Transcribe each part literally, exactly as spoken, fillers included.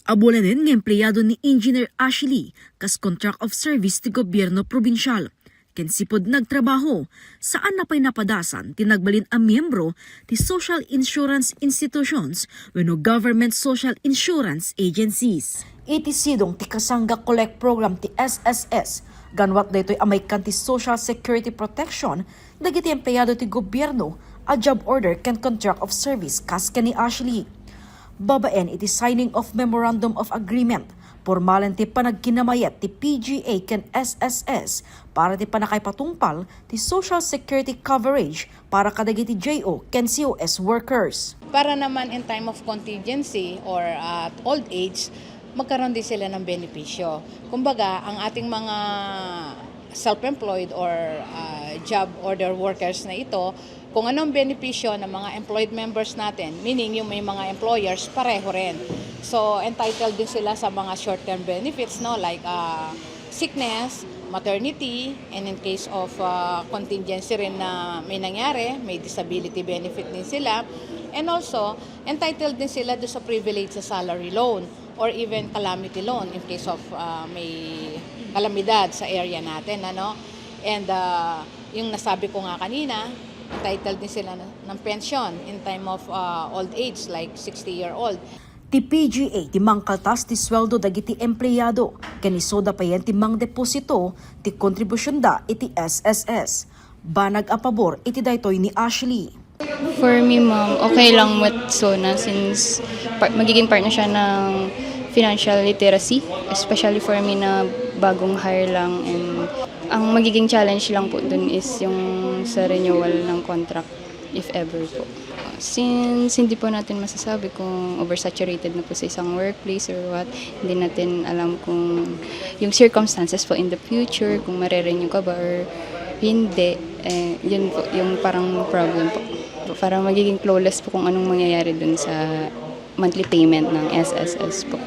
Abulanen nga empleyado ni Engineer Ashley kas contract of service ti gobierno probinsial. Ken sipud nagtrabaho, saan na pay napadasan ti nagbalin a miyembro ti social insurance institutions wenno government social insurance agencies. Iti sidong ti Kasangga Collect Program ti S S S, ganwat daytoy a maikkan ti Social Security Protection dagiti empleyado ti gobierno a job order ken contract of service kas ken ni Ashley. Babaen iti signing of Memorandum of Agreement, pormalen ti panagkinamayat ti P G A ken S S S para ti pannakaipatungpal ti Social Security coverage para kadagiti J O ken C O S workers. Para naman in time of contingency or at old age, magkaroon din sila ng benepisyo. Kumbaga, ang ating mga self-employed or ah, job order workers na ito, kung anong benepisyo ng mga employed members natin, meaning yung may mga employers, pareho rin. So, entitled din sila sa mga short-term benefits, no, like ah, sickness, maternity, and in case of ah, contingency rin na may nangyari, may disability benefit din sila. And also, entitled din sila do sa privilege sa salary loan or even calamity loan in case of ah, may kalamidad sa area natin, ano. And ah, yung nasabi ko nga kanina, entitled din sila na- ng pension in time of ah, old age, like sixty year old. Ti P G A ti mangkaltas ti sueldo dagiti empleyado, ken isuda payen ti mangdeposito ti kontribusionda iti S S S. Banag a pabor iti daytoy ni Ashley. For me, ma'am, okay lang with SONA since par- magiging part na siya ng financial literacy, especially for me na bagong hire lang. And ang magiging challenge lang po dun is yung sa renewal ng contract, if ever po. Since hindi po natin masasabi kung oversaturated na po sa isang workplace or what, hindi natin alam kung yung circumstances po in the future, kung marerenew ka ba or hindi, eh, yun po yung parang problem po. Para magiging clueless po kung anong mangyayari dun sa monthly payment ng S S S po.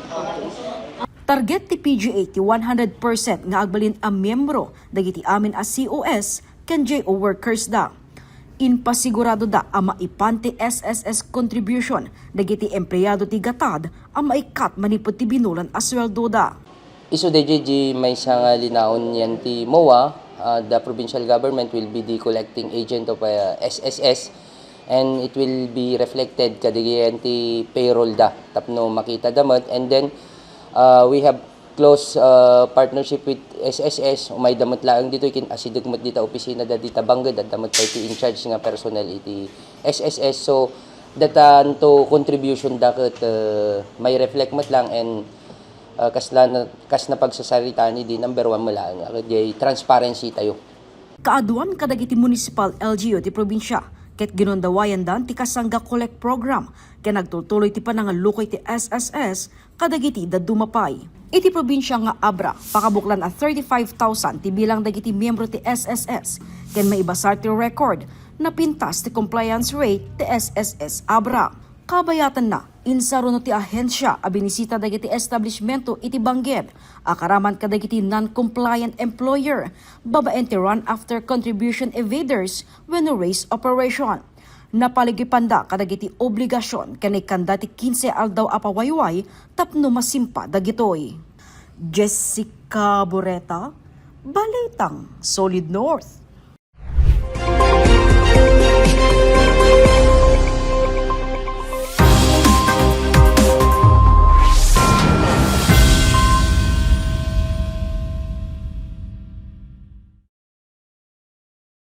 Target ti P G A ti one hundred percent nga agbalin a miyembro dagiti amin a C O S ken J O workers da. Impasigurado da a maipan ti S S S contribution dagiti empleyado ti gatad a maikkat manipud ti binulan a sueldo da. Isu daydiay di maysa nga linaon yan ti MOA, ah, the provincial government will be the collecting agent of ah, S S S, and it will be reflected kadagiti payroll da tapno makita da met. And then ah, we have close ah, partnership with S S S. Umay da met laeng ditoy, kin-, asideg met dita opisina da dita Banged, adda met pay ti in charge nga personnel iti S S S. So, data to contribution da ket ah, may reflect met lang, and ah, kasla na, kas napagsasaritaan idi number one met laeng, ah, diay transparency tayo. Kaaduan kadagiti municipal L G U ti probinsia ket ginundawayandan ti Kasangga Collect Program ken nagtultuloy ti panangallukoy ti S S S kadagiti dadduma pay. Iti probinsia nga Abra, pakabuklan a thirty-five thousand ti bilang dagiti miyembro ti S S S ken maibasar ti record, napintas ti compliance rate ti S S S Abra. Kabayatanna, insaruno ti ahensia a binisita dagiti establishmento iti Banged a karaman kadagiti non-compliant employer babaen ti run after contribution evaders wenno race operation. Napaligipanda kadagiti obligasion ken ikkanda ti kinse aldaw a pawayway tapno masimpa dagitoy. Jessica Boreta, Balitang Solid North.